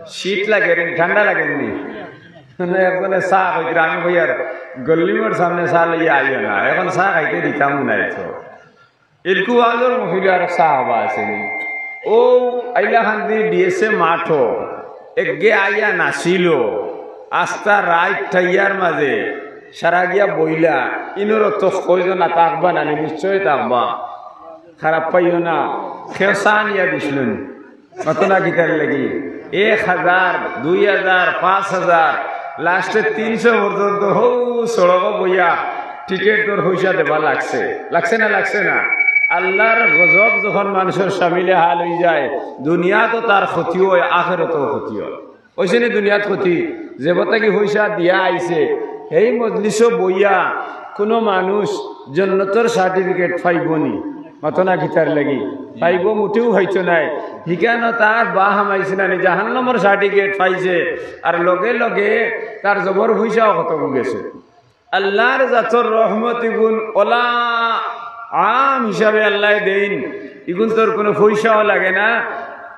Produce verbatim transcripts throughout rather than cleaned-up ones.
শীত লাগে নি, ঠান্ডা লাগে নি? মানে একজনে চা কইতরা, আমি কইয়ার গল্লিমর সামনে চা লইয়া আইও না, এখন চা খাইতে দিতাম না। তো ইলকু আজর মহিলার চা হবা আছে নি? ও আইলা খান্দি ডিএসএ মাঠো, একগে আইয়া নাছিল, আস্তা রাইত ঠাইয়ার মাঝে সারা গিয়া বইলা। ইনোর তো কয়জন না থাকবা নানি, নিশ্চয় থাকবা, খারাপ পাইও না। কেউ চা নিয়া দিছিল নি? মাতো না কিতার লাগি? এক হাজার, দুই হাজার, পাঁচ হাজার, লাস্টে তিনশো পর্যন্ত হউ সড়কো বইয়া টিকেটর পয়সা দেবা লাগছে। লাগছে না, লাগছে না? আল্লার গজব যখন মানুষর শামিলে হাল অইযায়, দুনিয়াতও তার ক্ষতি অয়, আখেরাতও ক্ষতি অয়। অইছে নি দুনিয়াত ক্ষতি? যেবর থাকি পয়সা দিয়া আইছে, হেই মজলিসো বইয়া কুনু মানুষ জন্নতর সার্টিফিকেট পাইবো নি? মাতো না কিতার লাগি? পাইবো, মুটেও পাইতো নায়। হিকানো তার বা হামাইছে না নি, জাহান্নামর সার্টিফিকেট পাইছে, আর লগে লগে তার জবর পয়সাও খতম গেছে। আল্লার জাতর রহমত ইগুন ওলা আম হিসাবে আল্লায় দেইন, ইগুনতর কুনু পয়সাও লাগে না।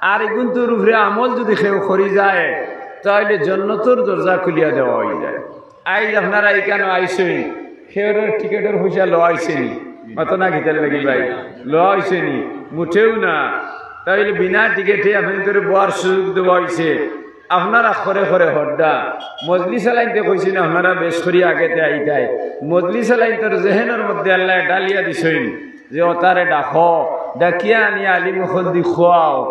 আর ইগুনতর উপরে আমল যুদি কেউ করি যায়, তাইলে জন্নতর দরজা খুলিয়া দেওয়া অইযায়। আইজ আপনারা ইকানো আইছইন, কেউর টিকেটর পয়সা লওয়া অইছে নি? মাতো না কিতার লাগি ভাই? লওয়া অইছে নি? মুটেও না। তাইলে বিনা টিকেটে আপনাইনতরে বওয়ার সুযোগ দেওয়া অইছে। আপনারা খরে খরে হরডা। মজলিস আলাইনতে কইছি না, আপনারা বেশ করি আগেতে আইতায়। মজলিস আলাইনতর জেহেনর মধ্যে আল্লায় ডালিয়া দিছইন যে অতারে ডাকো, ডাকিয়া আনি আলিম অকলদি কওয়াও।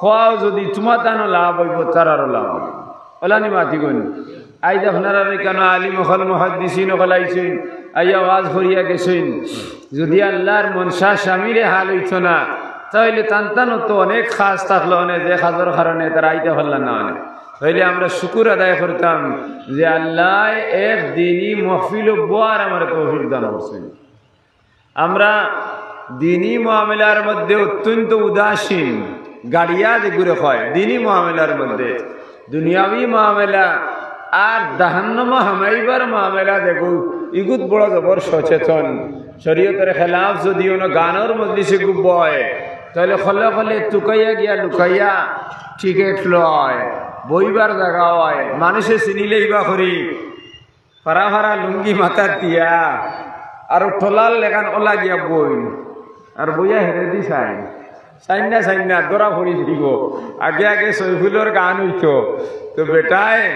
কওয়াও যুদি তুমাতানও লাভ অইবো, তারারও লাভ অইবো। ওলা নি মাতিগো নি? আইজ আপনারার ইকানো আলিম অকল, মুহাদ্দিসিন অকল আইছইন, আইয়া ওয়াজ করিয়া গেছইন। যুদি আল্লার মনশা শামিলে হাল অইতো না, তাইলে তানতানও তো অনেক কাজ থাকলো অনে, যে কাজর কারণে তারা আইতা পারলা না অনে। তাইলে আমরা শুকুর আদায় করতাম যে আল্লায় এক দিনি মহফিলো বওয়ার আমারে তৌফিক দান করছইন। আমরা দিনি মামলার মধ্যে অত্যন্ত উদাসীন, গাড়িয়া যেগুরে কয়, দিনি মামলার মধ্যে। দুনিয়াবি মামলা আর জাহান্নামো হামাইবার মামলা দেখো, ইগুত বড় জবর সচেতন। শরীয়তর খেলাফ যুদি অনো গানর মজলিসে গু বয়, তাইলে খলে খলে তুকাইয়া গিয়া লুকাইয়া টিকেট লয়, বইবার জাগা অয়, মানুষে চিনিলেইবা করি, ফাড়া ফাড়া লুঙ্গি মাথাত দিয়া, আর ঠোলার লেখান ওলা গিয়া বইন, আর বইয়া হেরেদি চাইন, চাইন না, চাইন না, ধরা পড়ি যাইবো। আগে আগে সৈফুলর গান অইতো, তো বেটায়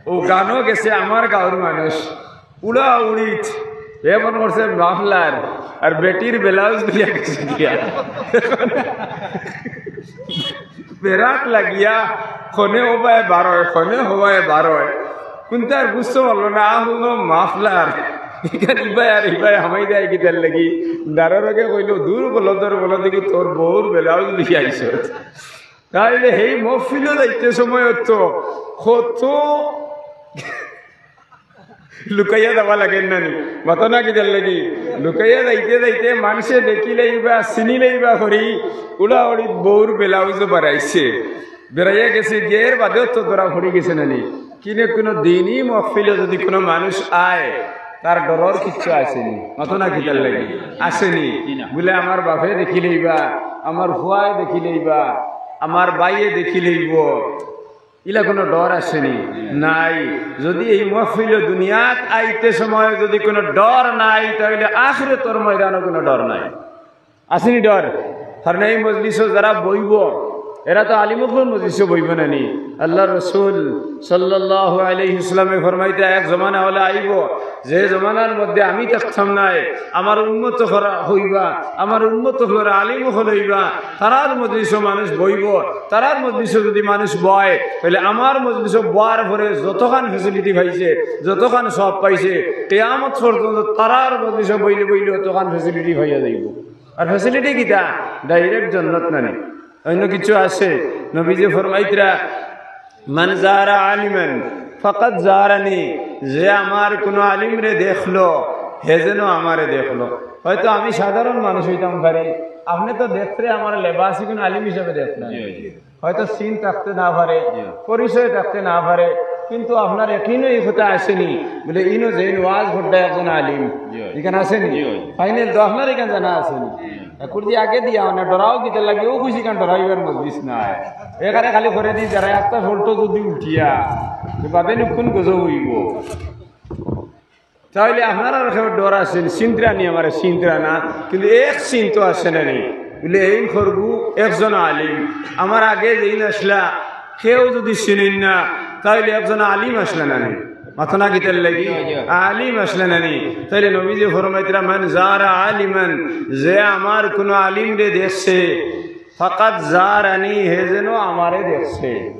অউ গানো গেছে আমার গাঁওর মানুষ, উড়া উড়িত, এ মনে করছে মাফলার, আর বেটির ব্লাউজ দিয়া গেছে গিয়া। বেরাত লাগিয়া খনে ওবায় বারয়, খনে হবায় বারয়। কুনটার বুঝতো পারলো না, আ হুনো মাফলার। ইখান ইবায় আর ইবায় হামাই দেয় কিতার লাগি? দারোর আগে কইলো, "দূর বলদর বলদ, দেখি তোর বউর ব্লাউজ লইয়া আইছস।" তাইলে হেই মহফিলো যাইতে সময় তো কত লুকাইয়া যাওয়া লাগে না নি? মাতো না কিতার লাগি? লুকাইয়া যাইতে যাইতে মানষে দেখিলেইবা, চিনিলেইবা করি, উড়া উড়িত বউর ব্লাউজও বারাইছে। বেরাইয়া গেছে, গের বাদেও তো ধরা পড়ি গেছে না নি? কিনে কুনু দিনি মহফিলো যুদি কুনু মানুষ আয়, তার ডরর কিচ্ছু আছে নি? মাতো না কিতার লাগি? আছে নি? বুলে, "আমার বাপে দেখিলেইবা, আমার ফুয়ায় দেখিলেইবা, আমার ভাইয়ে দেখিলেইবো।" ইলা কুনু ডর আছে নি? নাই। যুদি এই মহফিলো দুনিয়াত আইতে সময় যুদি কুনু ডর নাই, তাইলে আখিরাতর ময়দানো কুনু ডর নাই। আছে নি ডর? কারণ এই মজলিসো যারা বইবো, এরা তো আলিম অকলর মজলিসো বইবো না নি? আল্লার রসুল সাল্লাল্লাহু আলাইহি ওয়াসাল্লামে ফরমাইতা, এক জমানা অলা আইবো, যে জমানার মধ্যে আমি থাকতাম নায়, আমার উম্মত অকল অইবা, আমার উম্মত অকলর আলিম অকল অইবা, তারার মজলিসো মানুষ বইবো, তারার মজলিসো যুদি মানুষ বয়, তাইলে আমার মজলিসো বওয়ার পরে যতখান facility পাইছে, যতখান সওয়াব পাইছে, কিয়ামত পর্যন্ত তারার মজলিসো বইলে বইলে অতখান facility পাইয়া যাইবো। আর facility কিতা? Direct জন্নত না নি? অইন্য কিচ্ছু আছে? নবীজি ফরমাইতরা, "মান জারা আলিমান ফাকাদ জারানি।" যে আমার কুনু আলিমরে দেখলো, হে যেন আমারে দেখলো। হয়তো আমি সাধারণ মানুষ অইতাম পারি, আপনে তো দেখতরে আমার লেবাসি কুনু আলিম হিসাবে দেখরা। জি, জি। হয়তো চিন থাকতে না পারে, জি। পরিচয় থাকতে না পারে, কিন্তু আপনার একিনো এই কথা আছে নি? বুলে, "ইনো যেইন ওয়াজ কররা একজন আলিম।" জি। ইখান আছে নি? জি। Final তো আপনার ইখান জানা আছে নি? জি। একুর দি আগে দিয়া মানে ডরাও কিতার লাগি, ও খুশি কান ডরাইবার মজলিস নাই। এখানে খালি করে দি যারা একটা ফল্টো যদি উঠিয়া, তো বাবে নিক্ষুন গজব অইবো। তাইলে আপনারার কেউ ডর আছে নি? চিন্তা নি আমারে, চিন্তা না, কিন্তু এক চিন্তা আছে না নি? বুলে, এইন করবো একজন আলিম, আমার আগে যেইন আসলা, কেউ যদি চিনইন না, তাইলে একজন আলিম আসলা না নি? মাতো না কিতার লাগি? আলিম আসলা না নি? তাইলে নবীজি ফরমাইতরা, "মান জারা আলিমান", যে আমার কোনো আলিমরে দেখছে, "ফাকাদ জারানি", হে যেন আমারে দেখছে।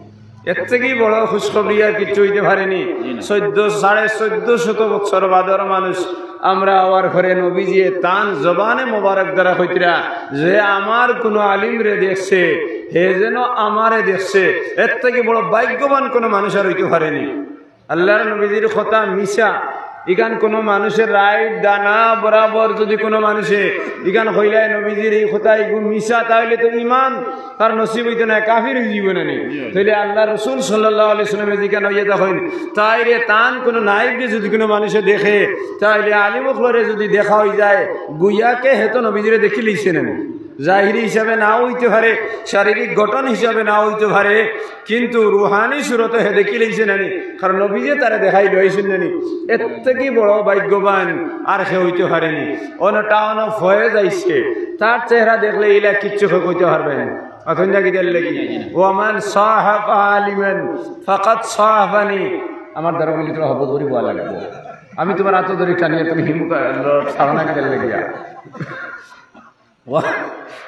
এর থাকি বড় খুশখবরি আর কিচ্ছু অইতে পারে নি। চোদ্দ, সাড়ে চোদ্দ শত বছর বাদর মানুষ আমরা অওয়ার পরে নবীজিয়ে তান জবানে মোবারক দ্বারা কইতরা যে, "আমার কোনো আলিমরে দেখছে, হে যেন আমারে দেখছে।" এর থাকি বড় ভাগ্যবান কোনো মানুষ আর অইতে পারে নি। আল্লাহর নবীজির কথা মিছা, ইখান কোনো মানুষের রাইট দানা বরাবর যদি কোনো মানুষে ইখান কইলায় নবীজির এই কথা ইগু মিছা, তাইলে তো ইমান তার নসিব অইতো নায়, কাফির অইযিবো না নি? তাইলে আল্লাহর রসুল সাল্লাল্লাহু আলাইহি ওয়াসাল্লামে যেখান অইয়া দেখইন, তাইলে তান কোনো নাইবরে যদি কোনো মানুষে দেখে, তাইলে আলিম অকলরে যদি দেখা অইযায়, গুয়াকে হে তো নবীজিরে দেখিলাইছে না নি? জাহিরি হিসাবে নাও অইতে পারে, শারীরিক গঠন হিসাবে নাও অইতে পারে, কিন্তু রুহানি সুরতে হে দেখিলাইছে না নি? কারণ নবীজিয়ে তারে দেখাইলাইছইন না নি? এর থাকি বড় ভাগ্যবান আর কেউ অইতে পারে নি। অনো টাউনো ফয়েজ আইছে, তার চেহারা দেখলে ইলা কিচ্ছু কেউ কইতে পারবে না। অথচ না কিতার লাগি? "ওয়ামান সাহাবা আলিমান ফাকাদ সাহাবানি।" আমার দ্বারা বলি তোরা হবত করি বলা লাগবো। আমি তোমার আতো ধরি টানিয়া তুমি হিমুকা সাধনা কিতার লাগিয়া। ওয়া-,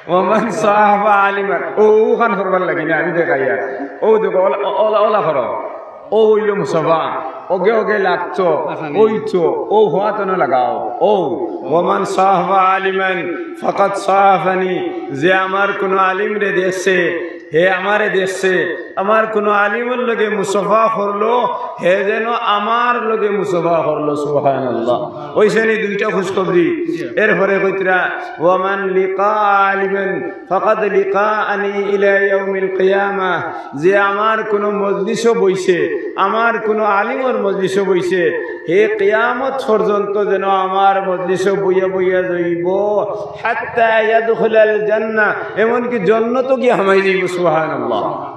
ওয়ামান সাহাবা আলিমান। ও, ওখান করবার লাগি না, আমি দেখাইয়া। ও দেখো, ওলা, ওলা, ওলা করো। ও অইলো মুসাফা। ওগে ওগে লাগতো। ওই তো, ও হওয়া তো না লাগাও। ও, ওয়ামান সাহাবা আলিমান ফাকাদ সাহাবানি। যে আমার কোনো আলিমরে দেখছে, হে আমারে দেখছে। আমার কোনো আলিমর লগে মুসাফা করলো, হে যেন আমার লগে মুসাফা করলো। সুবহানাল্লাহ। অইছে নি দুইটা খুশখবরি। এরপরে কইতরা, "ওয়ামান লিকা আলিমান ফাকাদ লিকাআনি ইলা ইয়াউমিল কিয়ামা।" যে আমার কোনো মজলিসো বইছে, আমার কোনো আলিমর মজলিসো বইছে, হে কিয়ামত পর্যন্ত যেন আমার মজলিসো বইয়া বইয়া যাইবো, হাত্তা ইয়াদখুলাল জান্নাহ, এমনকি জন্নতো গিয়া হামাই যাইবো। সুবহানাল্লাহ।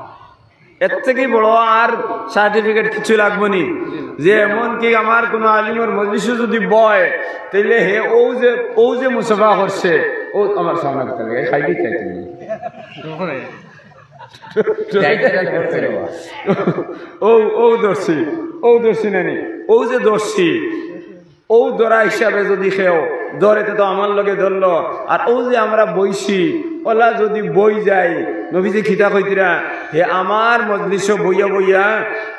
এর থাকি বড় আর সার্টিফিকেট কিছু লাগবো নি? যে এমনকি আমার কোনো আলিমর মজলিসো যদি বয়, তাইলে হে ও যে, ও যে মুসাফা করছে, ও আমার সামনে কথা লাগে, খাইবি খাইতে নেই। ও, ও ধরছি, ও ধরছি না নি, ও যে ধরছি, ও ধরা হিসাবে যদি কেউ ধরে, তে তো আমার লগে ধরলো। আর ও যে আমরা বইছি, ওলা যদি বই যাই, নবীজি কিতা কইতরা, হে আমার মজলিসো বইয়া বইয়া,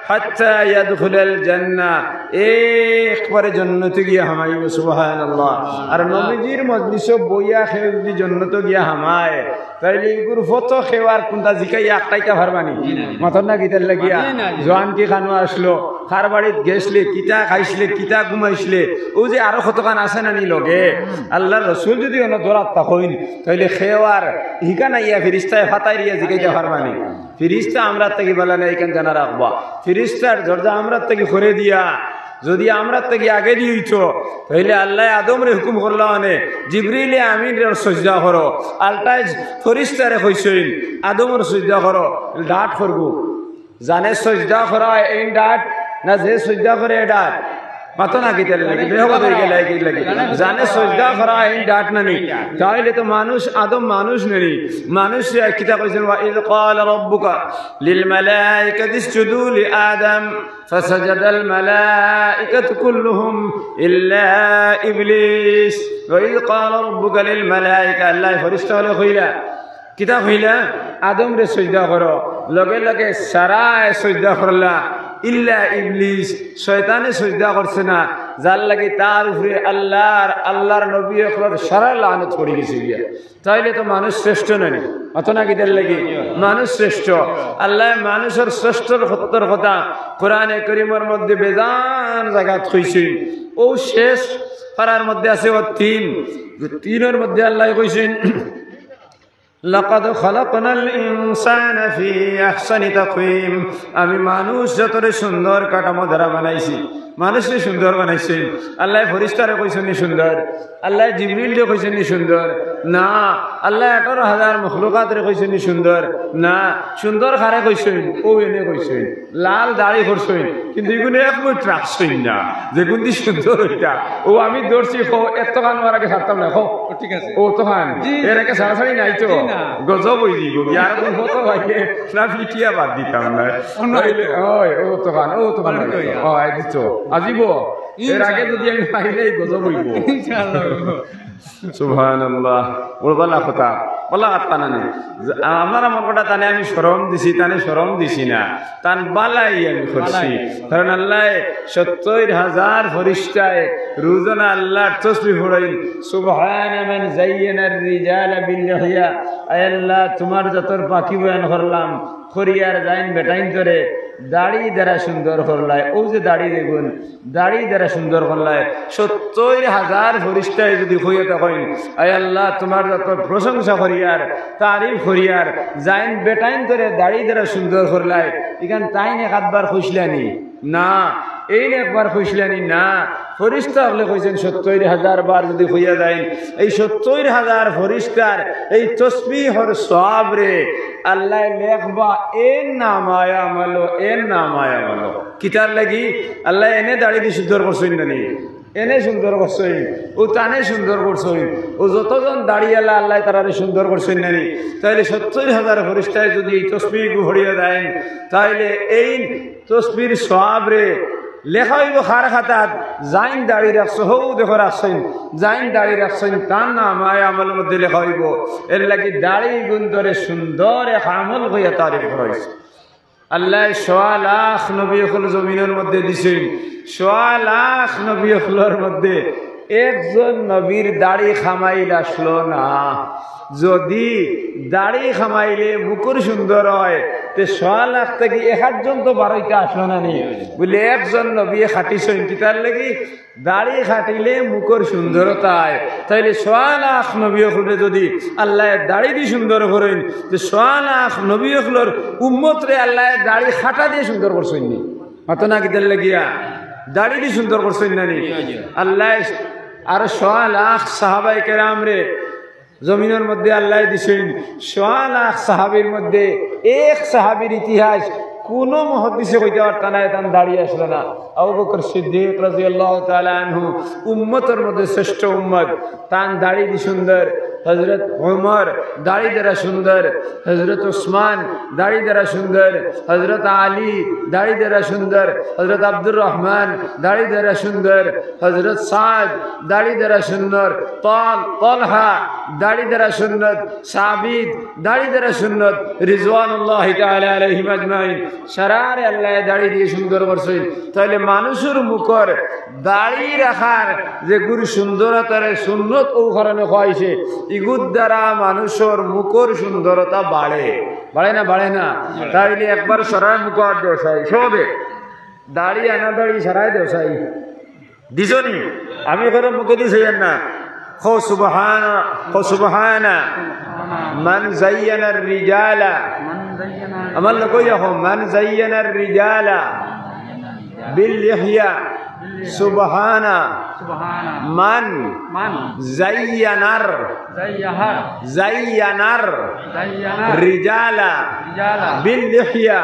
হাত্তা ইয়াদখুলাল জান্নাহ, একবারে জন্নতো গিয়া হামাইবো। সুবহানাল্লাহ। আর নবীজির মজলিসো বইয়া কেউ যদি জন্নতো গিয়া হামায়, তাইলে ইগুর ফতো কেউ আর কুনটা জিকাইয়া আটকাইতা পারবা নি? মাতর না কিতার লাগিয়া? জোয়ান কি খানো আসলো, কার বাড়িত গেছলে, কিতা খাইছলে, কিতা ঘুমাইছলে, ও যে আরো কতখান আছে না নি লগে। আল্লাহর রসুল যদি অনো ধরাত থাকইন, তাইলে কেউ আর হিকান আইয়া ফিরিস্তায় ফাতাইরিয়া জিকাইতা পারবা নি? ফিরিস্তা আমরার থাকি বালা না, ইখান জানা রাখবা। ফিরিস্তার দরজা আমরার থাকি করে দিয়া, যদি আমরার থাকি আগে দি অইতো, তাইলে আল্লায় আদমরে হুকুম করলা অনে, "জিবরিলে আমিনরে সজদা করো।" আল্লায় ফিরিস্তারে কইছইন, "আদমর সজদা করো।" ডাট করবো। জানে সজদা করা এইন ডাট, না যে সজদা করে এ ডাট? মাতো না কিতার লাগি? বেহবত অই গেলে কিতার লাগি? জানে সজদা করা এইন ডাট না নি? তাইলে তো মানুষ, আদম মানুষ না নি? মানুষ কিতা কইছইন, "ওয়া ইয ক্বালা রাব্বুকা লিল মালাইকাতি ইসজুদু লি আদম ফাসাজাদাল মালাইকাতু কুল্লুহুম ইল্লা ইবলিস।" "ওয়া ইয ক্বালা রাব্বুকা লিল মালাইকা", আল্লায় ফিরিস্তা অকলরে কইলা, কিতা কইলা? "আদমরে সজদা করো।" লগে লগে সারায় সজদা করলা, ইল্লা ইবলিস, শয়তানে সজদা করছে না, যার লাগি তার উপরে আল্লাহর, আল্লাহর নবী অকলর সারা লানত পড়ি গেছে গিয়া। তাইলে তো মানুষ শ্রেষ্ঠ না নি? মাতো না কিতার লাগি? মানুষ শ্রেষ্ঠ। আল্লায় মানুষর শ্রেষ্ঠর সত্যর কথা কোরআনে করিমর মধ্যে বেজান জাগাত কইছইন। ও শেষ পারার মধ্যে আছে ও তিন, তিনর মধ্যে আল্লায় কইছইন, "লাকাদ খালাকনাল ইনসানা ফি আহসানি তাকওয়িম।" আমি মানুষ জাতরে সুন্দর কাঠামো দ্বারা বানাইছি। মানুষরে সুন্দর বানাইছইন। আল্লায় ফিরিস্তারে কইছইন নি সুন্দর? আল্লায় জিবরিলরে কইছইন নি সুন্দর? না। আল্লায় আঠারো হাজার মখলুকাতরে কইছইন নি সুন্দর? না। সুন্দর কারে কইছইন? অউ এনে কইছইন। লাল দাড়ি করছইন, কিন্তু ইগুন এক মুইট রাখছইন না। যেগুন দি সুন্দর অইতা, অউ আমি ধরছি, কও, এতখান আমার আগে ছাড়তাম না, কও। ঠিক আছে। অতখান। জি। এর আগে ছাড়াছাড়ি নাই তো? জি না। গজব অই দিব। ইয়ার মতো ভাইয়ে না পিটিয়া বাদ দিতাম না। অন্য অইলে, আইতো। অয়, অতখান, অতখান অন্য আইতো। ইয়া। অয়, দিত। আজিব। এর আগে ইনশাআল্লাহ। যদি আমি পাইলে এই গজব অইব। ইনশাআল্লাহ অইব। সুবহানাল্লাহ। বড় বালা কথা। বালা কথা না নি? যে আপনারা আমার কথা তানে আমি শরম দিছি, তানে শরম দিছি না। তান বালাই আমি করছি। বালাই। কারণ আল্লায় সত্তইর হাজার ফিরিস্তায় রোজানা আল্লার তসবিহ পড়ইন, "সুবহানা মান যায়্যানার রিজালা বিল লিহ্যা।" আয় আল্লাহ, তুমার জাতর পাকি বয়ান করলাম, করিয়ার যাইন বেটাইন্তরে দাড়ি দ্বারা সুন্দর করলায়। অউ যে দাড়ি দেখইন, দাড়ি দ্বারা সুন্দর করলায়। সত্তইর হাজার ফিরিস্তায় যদি কইয়া থাকইন, "আয় আল্লাহ, তুমার জাতর প্রশংসা করিয়ার, তারিফ করিয়ার, যাইন বেটাইন্তরে দাড়ি দ্বারা সুন্দর করলায়", ইখান তাইন এক আধবার কইছলা নি? না। এইন একবার কইছলা নি? না। ফিরিস্তা অকলে কইছইন, সত্তইর হাজার বার যদি কইয়া যাইন, এই সত্তইর হাজার ফিরিস্তার এই তসবিহর সওয়াবরে আল্লায় লেখবা এর নামায়ে আমালো, এর নামায়ে আমালো। কিতার লাগি? আল্লায় এনে দাড়ি দি সুন্দর করছইন না নি? এনে সুন্দর করছইন, অউ তানে সুন্দর করছইন, অউ যতজন দাড়িআলা আল্লায় তারারে সুন্দর করছইন না নি? তাইলে সত্তইর হাজার ফিরিস্তায় যদি এই তসবিহগু পড়িয়া যাইন, তাইলে এইন তসবিহর সওয়াবরে লেখা অইব কার খাতাত? যাইন দাড়ি রাখছইন, হউ দেখো রাখছইন, যাইন দাড়ি রাখছইন, তান নামায়ে আমলর মধ্যে লেখা অইব। এর লাগি দাড়ি ইগুন্তরে সুন্দর এক আমল কইয়া তারিফ করা অইছে। আল্লায় সোয়া লাখ নবী অকল জমিনর মধ্যে দিছইন, সোয়া লাখ নবী অকলর মধ্যে একজন নবীর দাড়ি কামাইল আছলো না। যদি দাড়ি কামাইলে মুখর সুন্দর অয়, তে সোয়া লাখ থাকি এক আধজন তো বারইতা আছলো না নি? বুলে একজন নবীয়ে কাটিছইন, কিতার লাগি? দাড়ি কাটিলে মুখর সুন্দরতা অয়। তাইলে সোয়া লাখ নবী অকলরে যদি আল্লায় দাড়ি দি সুন্দর করইন, তে সোয়া লাখ নবী অকলর উম্মতরে আল্লায় দাড়ি কাটা দি সুন্দর করছইন নি? মাতো না কিতার লাগিয়া? দাড়ি দি সুন্দর করছইন না নি? আল্লায় আরো সোয়া লাখ সাহাবায়ে কেরামরে জমিনর মধ্যে আল্লায় দিছইন, সোয়া লাখ সাহাবীর মধ্যে এক সাহাবীর ইতিহাস কুনু মুহাদ্দিসে কইতা পারতা নায়, তান দাড়ি আছলো না। আবু বকর সিদ্দিক রাদিয়াল্লাহু তাআলা আনহু, উম্মতর মধ্যে শ্রেষ্ঠ উম্মত, তান দাড়ি দি সুন্দর। হযরত ওমর, দাড়ি দ্বারা সুন্দর। হযরত ওসমান, দাড়ি দ্বারা সুন্দর। হযরত আলী, দাড়ি দ্বারা সুন্দর। হযরত আব্দুর রহমান, দাড়ি দ্বারা সুন্দর। হযরত সাদ, দাড়ি দ্বারা সুন্দর। তল-, তলহা, দাড়ি দ্বারা সুন্দর। সাবিত, দাড়ি দ্বারা সুন্দর। রিজওয়ানুল্লাহি তাআলা আলাইহিম আজমাইন। সারারে আল্লায় দাড়ি দি সুন্দর করছইন। তাইলে মানুষর মুখর দাড়ি রাখার যেগুর সুন্দরতারে সুন্নত অউ কারণে কওয়া অইছে, ইগুর দ্বারা মানুষর মুখর সুন্দরতা বাড়ে। বাড়ে না, বাড়ে না? তাইলে একবার সারার মুখ আর দেও চাই, সবে। দাড়ি আনা দাড়ি সারাই দেও চাই। দিছো নি? আমি করে মুখে দিছি না। কও সুবহানা, কও সুবহানা। মান যায়্যানার রিজালা। আমার লগে কও, মান যায়্যানার রিজালা বিল লিহ্যা। সুবহানা। সুবহানা। মান। মান। যায়্যানার। যায়্যাহার। যায়্যানার। যায়্যানার। রিজালা। রিজালা। বিল লিহ্যা।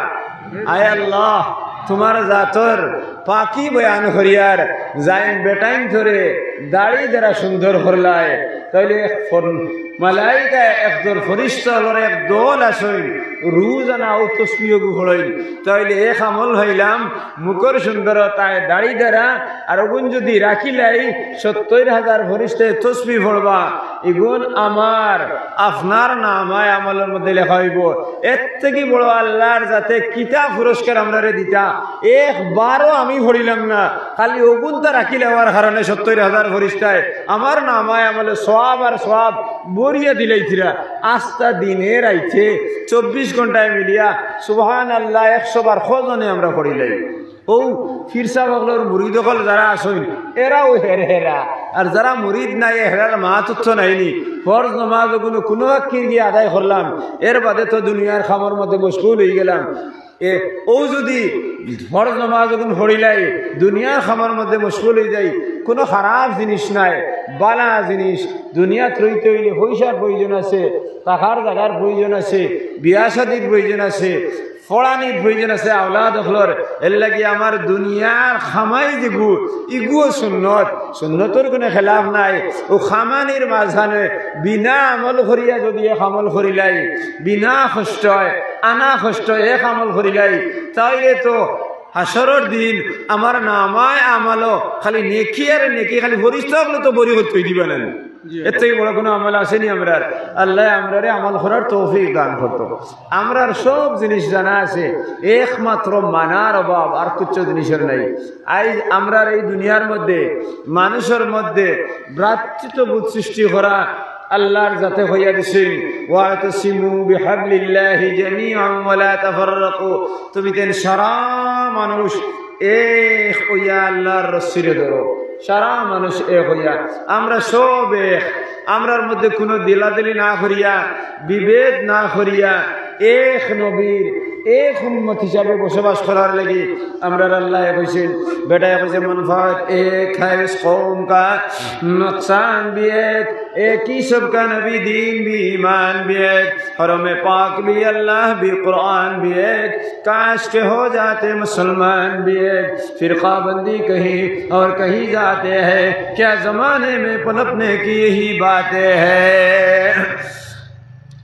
আয় আল্লাহ, তুমার জাতর পাকি বয়ান করিয়ার যাইন বেটাইন্তরে দাড়ি দ্বারা সুন্দর করলায়, তাইলে এক ফর-, মালাইকা একদল ফিরিস্তা অকলর এক দল আছইন, রোজানা অউ তসবিহগু পড়ইন। তাইলে এক আমল পাইলাম, মুখর সুন্দরতায় দাড়ি দ্বারা, আর অগুন যদি রাখিলাই, সত্তইর হাজার ফিরিস্তায় তসবিহ পড়বা, ইগুন আমার আপনার নামায়ে আমলর মধ্যে লেখা অইব। এর থাকি বড় আল্লার জাতে কিতা পুরস্কার আমরারে দিতা? একবারও আমি পড়িলাম না, খালি অগুনতা রাখিলাইবার কারণে সত্তইর হাজার ফিরিস্তায় আমার নামায়ে আমলে সওয়াব আর সওয়াব ভরিয়া দিলাইতরা। আস্তা দিনে রাইতে চব্বিশ ঘন্টায় মিলিয়া সুবহানাল্লাহ একশো বার কয়জনে আমরা পড়িলাই? অউ পীর সাব অকলর মুরিদ অকল যারা আছইন, এরাও হেরহেরা। আর যারা মুরিদ নায়, হেরার মাত তো নাইনি। ফরজ নমাজ অগুন কুনু ফকির গিয়া আদায় করলাম, এর বাদে তো দুনিয়ার কামর মধ্যে মশগুল অইগেলাম। এ, অউ যুদি ফরজ নমাজ অগুন পড়িলাই, দুনিয়ার কামর মধ্যে মশগুল অইযাই, কুনু খারাপ জিনিস নায়, বালা জিনিস। দুনিয়াত রইতে অইলে পয়সার প্রয়োজন আছে, থাকার জাগার প্রয়োজন আছে, বিয়া শাদির প্রয়োজন আছে, পড়ানির প্রয়োজন আছে আওলাদ অকলর। এরলাগি আমার দুনিয়ার কামাই যেগু, ইগুও সুন্নত, সুন্নতর কুনু খেলাফ নাই। অউ কামানির মাঝখানে বিনা আমল করিয়া যুদি এক আমল করিলাই, বিনা কষ্টয়, আনা কষ্টয় এক আমল করিলাই, তাইলে তো হাশরর দিন আমার নামায় আমলো খালি নেকি আর নেকি, খালি ফিরিস্তা অকলে তো ভরি করি থই দিবা না। জি। এর থাকি বড় কুনু আমল আছে নি আমরার? আল্লায় আমরারে আমল করার তৌফিক দান করতো। আমরার সব জিনিস জানা আছে, একমাত্র মানার অভাব, আর কিচ্ছু জিনিসর নাই। আইজ আমরার এই দুনিয়ার মধ্যে, মানুষর মধ্যে ভ্রাতৃত্ববোধ সৃষ্টি করা, আল্লার জাতে কইয়া দিছইন, "ওয়াতাসিমু বিহাবলিল্লাহি জামিআন ওয়া লা তাফাররাকু।" তুমি তেন সারা মানুষ এক অইয়া আল্লার রশিরে ধরো, সারা মানুষ এক অইয়া। আমরা সব এক, আমরার মধ্যে কুনু দিলাদিলি না করিয়া, বিভেদ না করিয়া, এক নবীর এক উম্মত হিসাবে বসবাস করার লাগি আমরার আল্লায় কইছইন, বেটায় কইছে, "মন ফাত এক হ্যায় ইস কওম কা নুকসান ভি এক, এক হী সবকা নবী দীন ভি ঈমান ভি এক, হরমে পাক ভি আল্লাহ ভি কুরআন ভি এক, কাশ কে হো জাতে মুসলমান ভি এক, ফিরকা বন্দি কহি অর কহি জাতে হ্যায়, ক্যা জমানে মে পনপনে কি ইহি বাতে হ্যায়।"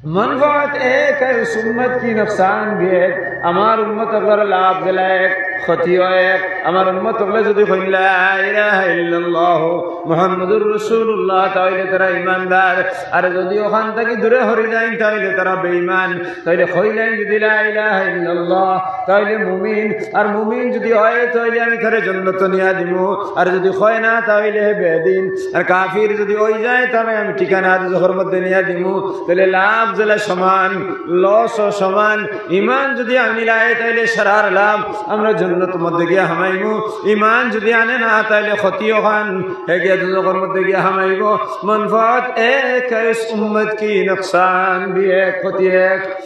মনফাত এক হ্যায়, উস উম্মত কি নুকসান ভি এক। আমার উম্মত অকলর লাভ যেলা এক, ক্ষতিও এক। আমার উম্মত অকলে যুদি কইন লা ইলাহা ইল্লাল্লাহ মুহাম্মাদুর রাসূলুল্লাহ, তাইলে তারা ইমানদার। আর যুদি অখান থাকি দূরে হরি যাইন, তাইলে তারা বেঈমান। তাইলে কইলাইন যুদি লা ইলাহা ইল্লাল্লাহ, তাইলে মুমিন। আর মুমিন যুদি অয়, তাইলে আমি তারে জন্নত নিয়া দিমু। আর যুদি কয় না, তাইলে হে বেদিন। আর কাফির যুদি অই যায়, তারে আমি ঠিকানা দুজখর মধ্যে নিয়া দিমু। তাইলে লাভ যেলা সমান, লসও সমান। ইমান যুদি আনিলায়, তাইলে সারার লাভ, আমরা জন্নত মধ্যে গিয়া হামাইমু। ইমান যুদি আনে না, তাইলে ক্ষতি অখান, হে গিয়া দুজখর মধ্যে গিয়া হামাইবো। মনফাত এক হ্যায়, উস উম্মত কি নুকসান ভি এক, ক্ষতি এক।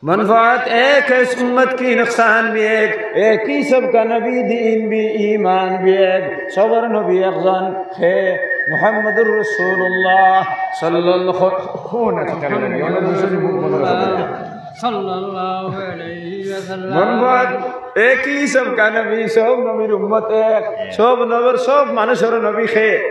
মনফাত এক হ্যায়, উস উম্মত কি নুকসান ভি এক, এক হী সবকা নবী দীন ভি ঈমান ভি এক। সবর নবী একজন, হে মুহাম্মাদুর রাসূলুল্লাহ সাল্লাল্লাহু, কোন একটা লাগে, অনেক বছর মুখ বন্ধ রাখা যায়। সাল্লাল্লাহু আলাইহি ওয়াসাল্লাম। মনফাত এক হী সবকা নবী, সব নবীর উম্মত এক, সব নবীর, সব মানুষর নবী হে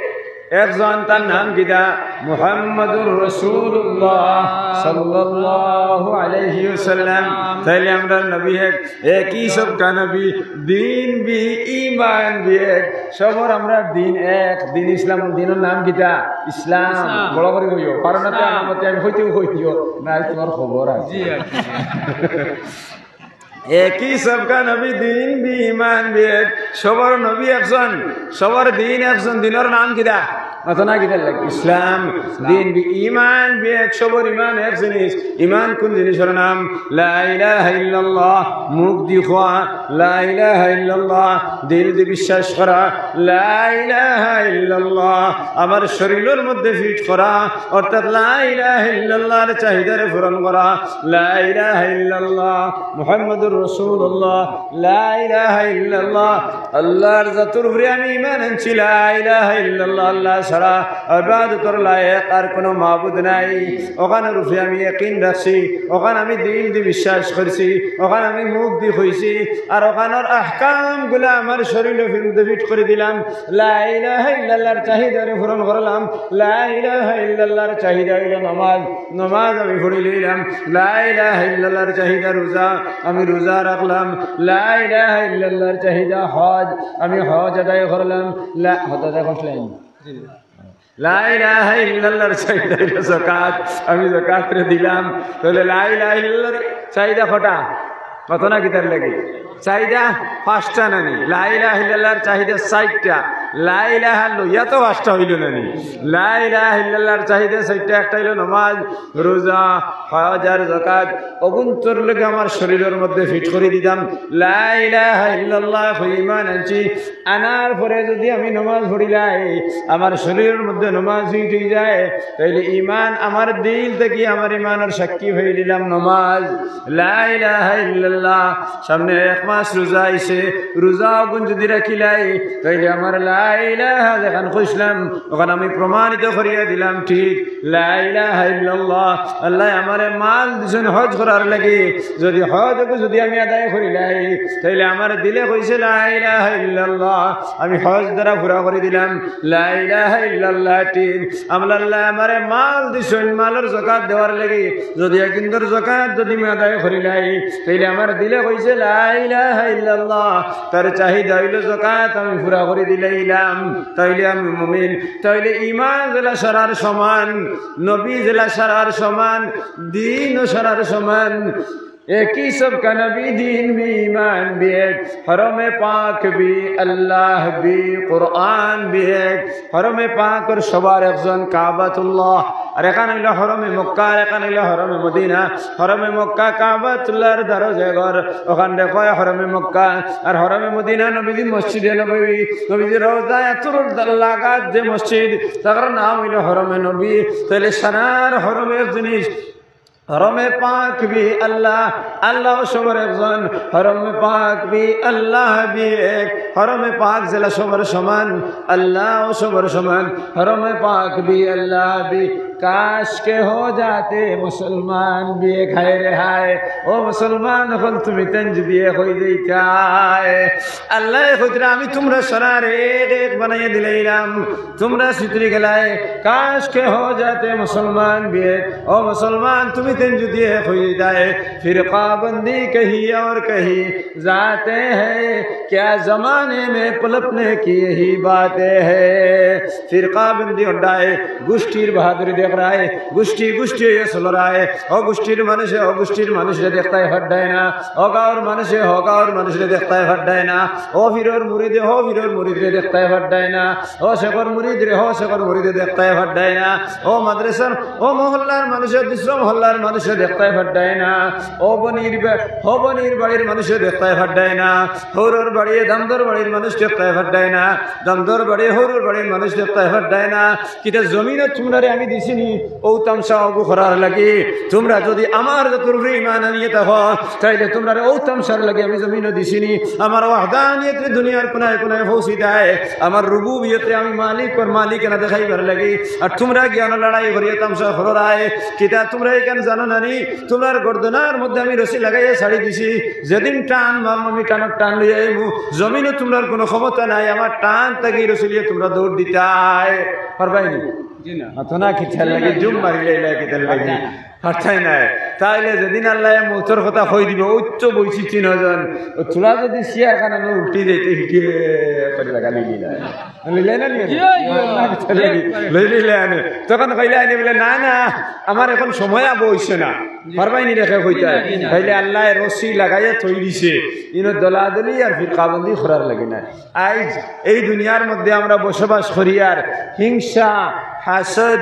একজন, তার নাম কিতা? মুহাম্মাদুর রাসূলুল্লাহ সাল্লাল্লাহু আলাইহি ওয়াসাল্লাম। তাইলে আমরার নবী এক, এক হী সবকা নবী, দীন ভি, ঈমান ভি এক। সবর আমরার দীন এক, দীন ইসলাম। দীনর নাম কিতা? ইসলাম। ইসলাম। বড় করি কইও, পারো না তো ইসলাম। আমার মতে আমি কইতেও কই দিও, না, তুমার খবর আছে। জি, আর কি। এক হী সবকা নবী, দীন ভি, ঈমান ভি এক। সবর নবী একজন, সবর দীন একজন। দীনর নাম কিতা? মাতো না কিতার লাগি? ইসলাম। দীন ভি, ঈমান ভি এক, সবর ঈমান এক জিনিস। ঈমান কুন জিনিসর নাম? লা ইলাহা ইল্লাল্লাহ, মুখ দি কওয়া, লা ইলাহা ইল্লাল্লাহ, দিল দি বিশ্বাস করা, লা ইলাহা ইল্লাল্লাহ, আমার শরীলর মধ্যে ফিট করা, অর্থাৎ লা ইলাহা ইল্লাল্লাহর চাহিদারে পূরণ করা, লা ইলাহা ইল্লাল্লাহ, মুহাম্মাদুর রাসূলুল্লাহ, লা ইলাহা ইল্লাল্লাহ, আল্লাহর জাতর উপরে আমি ঈমান আনছি, লা ইলাহা ইল্লাল্লাহ, আল্লাহ ছাড়া ইবাদতর লায়েক আর কুনু মাবুদ নাই, অখানর উপরে আমি ইয়াকিন রাখছি, অখান আমি দিল দি বিশ্বাস করছি, অখান আমি মুখ দি কইছি, আর অখানর আহকামগুলা আমার শরীলর মধ্যে ফিট করি দিলাম। লা ইলাহা ইল্লাল্লাহর চাহিদারে পূরণ করলাম। লা ইলাহা ইল্লাল্লাহর চাহিদা অইলো নমাজ, নমাজ আমি পড়ি লইলাম। লা ইলাহা ইল্লাল্লাহর চাহিদা রোজা, আমি রোজা রাখলাম। লা ইলাহা ইল্লাল্লাহর চাহিদা হজ, আমি হজ আদায় করলাম। লা, হজ আদায় করলাম। লা ইলাহা ইল্লাল্লাহর চাহিদা অইলো যাকাত, আমি যাকাতরে দিলাম। তাইলে লা ইলাহা ইল্লাল্লাহর চাহিদা কয়টা? মাতো না কিতার লাগি? চাহিদা পাঁচটা নানি? লা ইলাহা ইল্লাল্লাহর চাহিদা চাইরটা। লা ইলাহা লইয়া তো পাঁচটা অইলো না নি? লা ইলাহা ইল্লাল্লাহর চাহিদা চাইরটা, একটা অইলো নমাজ, রোজা, হজ আর যাকাত। অগুন্তর লগে আমার শরীরর মধ্যে ফিট করি দিতাম। লা ইলাহা ইল্লাল্লাহ কই ইমান আনছি, আনার পরে যুদি আমি নমাজ পড়িলাই, আমার শরীরর মধ্যে নমাজ ফিট অই যায়, তাইলে ইমান আমার দিল থাকি আমার ইমানর সাক্ষী অই দিলাম নমাজ। লা ইলাহা ইল্লাল্লাহ। সামনে এক মাস রোজা আইছে, রোজা অগুন যুদি রাখিলাই, তাইলে আমার লা ইলাহা যেখান কইছলাম, অখান আমি প্রমাণিত করিয়া দিলাম ঠিক। লা ইলাহা ইল্লাল্লাহ। আল্লায় আমারে মাল দিছইন হজ করার লাগি, যুদি হজ অগু যুদি আমি আদায় করিলাই, তাইলে আমার দিলে কইছে লা ইলাহা ইল্লাল্লাহ, আমি হজ দ্বারা পুরা করি দিলাম। লা ইলাহা ইল্লাল্লাহ ঠিক। আমার আল্লায় আমারে মাল দিছইন, মালর যাকাত দেওয়ার লাগি। যুদি একিন্দর যাকাত যুদি আমি আদায় করিলাই, তাইলে আমার দিলে কইছে লা ইলাহা ইল্লাল্লাহ, তার চাহিদা অইলো যাকাত, আমি পুরা করি দিলাইলাম। তাইলে আমি মুমিন। তাইলে ইমান যেলা সারার সমান, নবী যেলা সারার সমান, দিনও সারার সমান। ایک ہی سب کا نبی، دین بھی ایمان بھی ایک، حرم پاک بھی اللہ بھی قرآن بھی ایک۔ হরমে পাকর সবার একজন কাবাতুল্লাহ, আর এখান অইলো হরমে মক্কা, আর এখান অইলো হরমে মদিনা। হরমে মক্কা কাবাতুল্লাহর দ্বারো যে ঘর, অখানরে কয় হরমে মক্কা। আর হরমে মদিনা নবীজি মসজিদে নববী, নবীজি রওজাতুল লাগাত যে মসজিদ, তার নাম অইলো হরমে নবী। তাইলে সারার হরমে এক জিনিস, হরমে পাক ভি আল্লাহ, আল্লাহ সবার একজন, হরমে পাক ভি আল্লাহ ভি এক, হরমে পাক যেলা সবার সমান, আল্লাহ সবার সমান, হরমে পাক ভি আল্লাহ ভি। কাশ কে হো জাতে মুসলমান ভি এক। হায় রে হায়, ও মুসলমান অকল, তুমি তাইন যুদি এক অই যাইতায়। আল্লায় কইতরা, আমি তুমরা সারারে এক এক বানাইয়া দিলাইলাম। তুমরা ছিতরি গেলায়, কাশ কে হো জাতে মুসলমান ভি এক। ও মুসলমান, তুমি তাইন যুদি এক অই যাইতায়। فرقہ بندی کہیں اور کہیں ذاتیں ہیں، کیا زمانے میں پلٹنے کی یہی باتیں ہیں۔ ফিরকা বন্দি হন্ডায়, গোষ্ঠীর বাহাদুরি দেখরায়, গোষ্ঠী গোষ্ঠী অইয়া চলরায়। ও গোষ্ঠীর মানুষে ও গোষ্ঠীর মানুষরে দেখতায় পাররায় না, ও গাঁওর মানুষে ও গাঁওর মানুষরে দেখতায় পাররায় না, ও পীরর মুরিদে ও পীরর মুরিদরে দেখতায় পাররায় না, ও শেখর মুরিদরে ও শেখর মুরিদে দেখতায় পাররায় না, ও মাদ্রাসার ও মহল্লার মানুষে দুসরা মহল্লার মানুষরে দেখতায় পাররায় না, ও বনির বে-, ও বনির বাড়ির মানুষরে দেখতায় পাররায় না, হউরর বাড়ি দামদর বাড়ির মানুষ দেখতায় পাররায় না, দামদর বাড়ি হউরর বাড়ির মানুষ দেখতায় পাররায় না। কিতা জমিনো তুমরারে আমি দিছি নি অউ তামশা অগু করার লাগি? তুমরা যুদি আমার জাতর উপরে ঈমান আনিয়া থাকো, তাইলে তুমরারে অউ তামশার লাগি আমি জমিনো দিছি নি। আমার ওয়াহদানিয়তরে দুনিয়ার কোনায় কোনায় পৌঁছি দেয়, আমার রুবুবিয়তরে আমি মালিকর মালিকানা দেখাইবার লাগি। আর তুমরা গিয়া অনো লড়াই করিয়া তামশা কররায়। কিতা তুমরা ইখান জানো না নি? তুমরার গর্দনার মধ্যে আমি রশি লাগাইয়া ছাড়ি দিছি। যেদিন টান মারমু আমি টানর টান লইয়া আইমু। জমিনো তুমরার কুনু ক্ষমতা নাই, আমার টান থাকি রশি লইয়া তুমরা দৌড় দিতায়। পারবায় নি? জি না। মাতো না কিতার লাগি? জুম মারিলাইলা কিতার লাগি? পারতায় নায়। তাইলে যেদিন আল্লায় মউতর কথা কই দিবো, অউ তো বইছি তিনজন, অউ থুড়া যুদি চেয়ার খান উল্টি যাইতে হিটিয়ে করি লাগালি দিলা। লইলে না নি? লইলে আনে। তখন কইলে আনি বলে, "না, না, আমার এখন সময় আবো অইছে না।" পারবায় নি রেখে কইতায়? তাইলে আল্লায় রশি লাগাইয়া থই দিছে। ইনো দলাদলি আর ফিরকাবন্দি করার লাগি না। আইজ এই দুনিয়ার মধ্যে আমরা বসবাস করি আর হিংসা, হাসদ,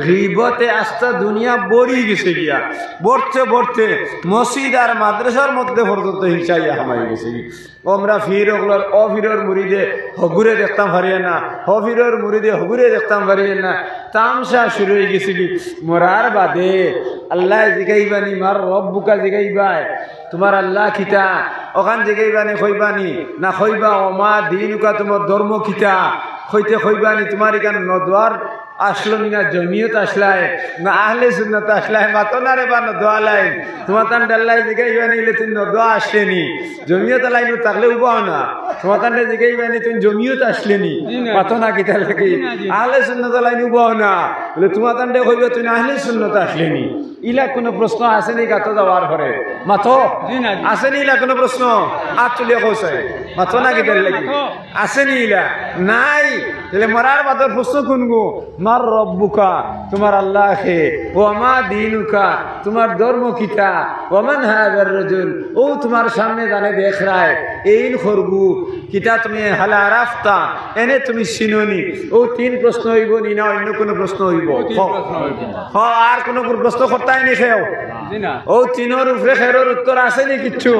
গিবতে আস্তা দুনিয়া ভরি গেছে গিয়া। ভরতে ভরতে মসজিদ আর মাদ্রাসার মধ্যে পর্যন্ত হিংসা ইয়া হামাই গেছে গি। ও আমরা পীর অকলর, ও পীরর মুরিদে হগুরে দেখতাম পারিয়ে না, ও পীরর মুরিদে হগুরে দেখতাম পারিয়ে না। তামশা শুরু অই গেছে গি। মরার বাদে আল্লায় জিগাইবা নি, মার রব্বুকা জিগাইবায়, তুমার আল্লাহ কিতা? অখান জিগাইবা নি, কইবা নি? না কইবা, ওমা দিনুকা, তুমার ধর্ম কিতা? কইতে কইবা নি, তুমার ইখান নদওয়ার আছলো নি না জমিয়ত আছলায়, না আহলে সুন্নত আছলায়? মাতো না রে বা নদওয়া লাইন। তুমার তান ডাল্লায় জিগাইবা নি, ইলে তুই নদওয়া আছলে নি? জমিয়ত লাইনো থাকলে উবাও না। তুমার তানরে জিগাইবা নি, তুই জমিয়ত আছলে নি? জি না। মাতো না কিতার লাগি? জি না, জি না। আহলে সুন্নত লাইন উবাও না। বলে তুমার তানরে কইবা, তুই আহলে সুন্নত আছলে নি? ইলা কুনু প্রশ্ন আছে নি গাতো যাওয়ার পরে? মাতো। জি না, জি। আছে নি ইলা কুনু প্রশ্ন? আত তুলিয়া কও চাই। মাতো না কিতার লাগি? মাতো। আছে নি ইলা? নাই। তাইলে মরার বাদর প্রশ্ন কুনগু? মার রব্বুকা, তুমার আল্লাহ কে? ওয়া মা দিনুকা, তুমার ধর্ম কিতা? ওয়া মান হাযার রাজুল, অউ তুমার সামনে জানে দেখরায়, এইন করগু, কিতা তুমি হালা আরাফতা, এনে তুমি চিনো নি? অউ তিন প্রশ্ন অইবো নি, না অইন্য কুনু প্রশ্ন অইবো? অউ তিন প্রশ্ন অইবো। হ, আর কুনু কুনু প্রশ্ন করতায় নি কেউ? জি না। অউ তিনর উপরে কেউর উত্তর আছে নি কিচ্ছু?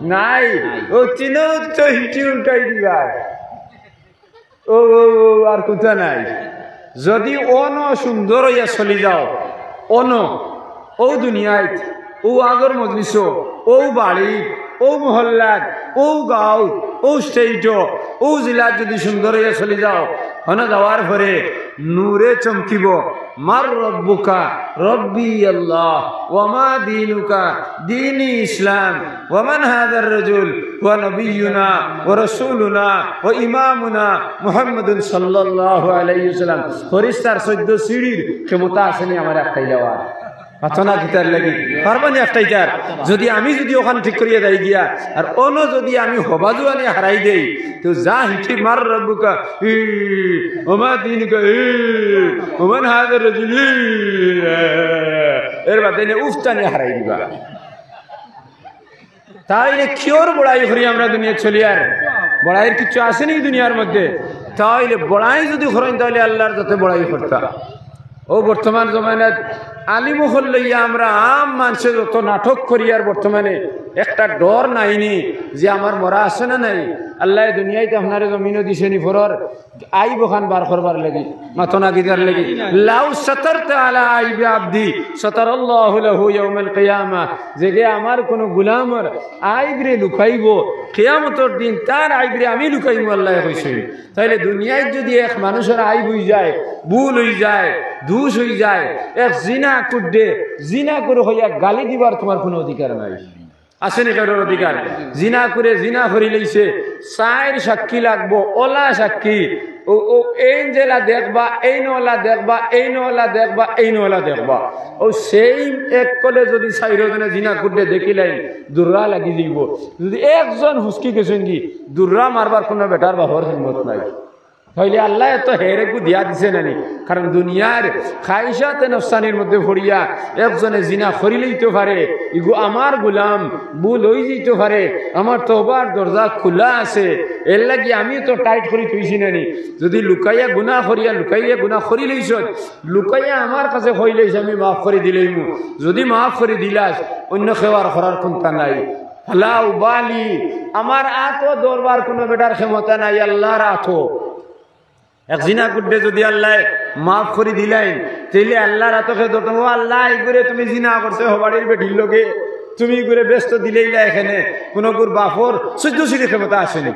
নাই। অউ তিনও তো হিটি উল্টাই দিবা। ও, ও, ও, আর কুন্তা নাই। যুদি অনো সুন্দর অইয়া চলি যাও, অনো, অউ দুনিয়াত, অউ আগর মজলিসো, অউ বাড়িত, অউ মহল্লাত, অউ গাঁওত, অউ স্টেটো, অউ জিলাত যুদি সুন্দর অইয়া চলি যাও, হনো যাওয়ার পরে নূরে চমকিবো, "মান রব্বুকা?" "রব্বি আল্লাহ।" "ওয়া মা দীনুকা?" "দীনি ইসলাম।" "ওয়া মান হাযার রাজুল?" "হুয়া নাবিয়্যুনা ওয়া রাসূলুনা ওয়া ইমামুনা মুহাম্মাদুন সাল্লাল্লাহু আলাইহি ওয়াসাল্লাম।" ফিরিস্তার চৈদ্দ সিঁড়ির ক্ষমতা আছে নি আমার আটকাই যাওয়ার? মাতো না কিতার লাগি? পারবা নি আটকাইতার? যুদি আমি যুদি অখান ঠিক করিয়া যাই গিয়া, আর অনো যুদি আমি হবা জুয়ানি হারাই দেই, তো যা হিটি "মান রব্বুকা?" ই, "ওয়া মা দীনুকা?" ই, "ওয়া মান হাযার রাজুল?" ই, এর বাদে নে উফতানি হারাই দিবা। তাইলে কিওর বড়াই করি আমরা দুনিয়াত চলিয়ার? বড়াইর কিচ্ছু আছে নি দুনিয়ার মধ্যে? তাইলে বড়াই যুদি করইন, তাইলে আল্লার যাতে বড়াই করতা। অউ বর্তমান জমানাত আলিম অকল লইয়া আমরা আম মানষে যত নাটক করিয়ার, বর্তমানে একটা ডর নাই নি যে আমার মরা আছে না নাই? আল্লায় দুনিয়াত আপনারে জমিনো দিছে নি ফরর আইব খান বার করবার লাগি, মাতো না কিতার লাগি। "লাউ সাতারতা আলা আইবি আবদি সাতারাল্লাহু লাহু ইয়াউমাল কিয়ামা।" যেগে আমার কুনু গুলামর আইবরে লুকাইবো, কিয়ামতর দিন তার আইবরে আমি লুকাইমু, আল্লায় কইছইন। তাইলে দুনিয়াত যুদি এক মানুষর আইব অই যায়, ভুল অই যায়, দুষ অই যায়, এক জিনা কুররে জিনা কুর কইয়া গালি দিবার তুমার কুনু অধিকার নাই। আছে নি কেউর অধিকার? জিনা কুরে জিনা করিলাইছে, চাইর সাক্ষী লাগবো, অলা সাক্ষী। অউ, অউ এইন যেলা দেখবা, এইন অলা দেখবা, এইন অলা দেখবা, এইন অলা দেখবা। অউ same এক কলে যুদি চাইরো জনে জিনা কুররে দেখিলাইন, দুররা লাগি যাইবো। যুদি একজন হুসকি গেছইন গি, দুররা মারবার কুনু বেটার বাপর হিম্মত নাই। তাইলে আল্লায় তো হেরে গু দিয়া দিছে না নি? কারণ দুনিয়ার খাইশাতে নফসানির মধ্যে পড়িয়া একজনে জিনা করিলাইতো পারে, ইগু আমার গুলাম, ভুল অই যাইতো পারে, আমার তওবার দরজা খুলা আছে, এর লাগি আমি তো tight করি থইছি না নি? যুদি লুকাইয়া গুনা করিয়া, লুকাইয়া গুনা করিলাইছস, লুকাইয়া আমার কাছে কইলাইছ, আমি মাফ করি দিলাইমু। যুদি মাফ করি দিলাস, অইন্য কেউ আর করার কুন্তা নাই। ফালা উবালি, আমার আতো ধরবার কুনু বেটার ক্ষমতা নাই, আল্লার আতো। এক জিনা কুররে যুদি আল্লায় মাফ করি দিলাইন, তাইলে আল্লার আতো কেউ ধরতো, "ও আল্লা, ইগুরে তুমি জিনা করছো হবাড়ির বেটির লগে, তুমি ইগুরে বেহেস্তো দিলাইলা, এখানে কুনু গুর বাপর চৈদ্দ সিঁড়ির ক্ষমতা আছে নি?"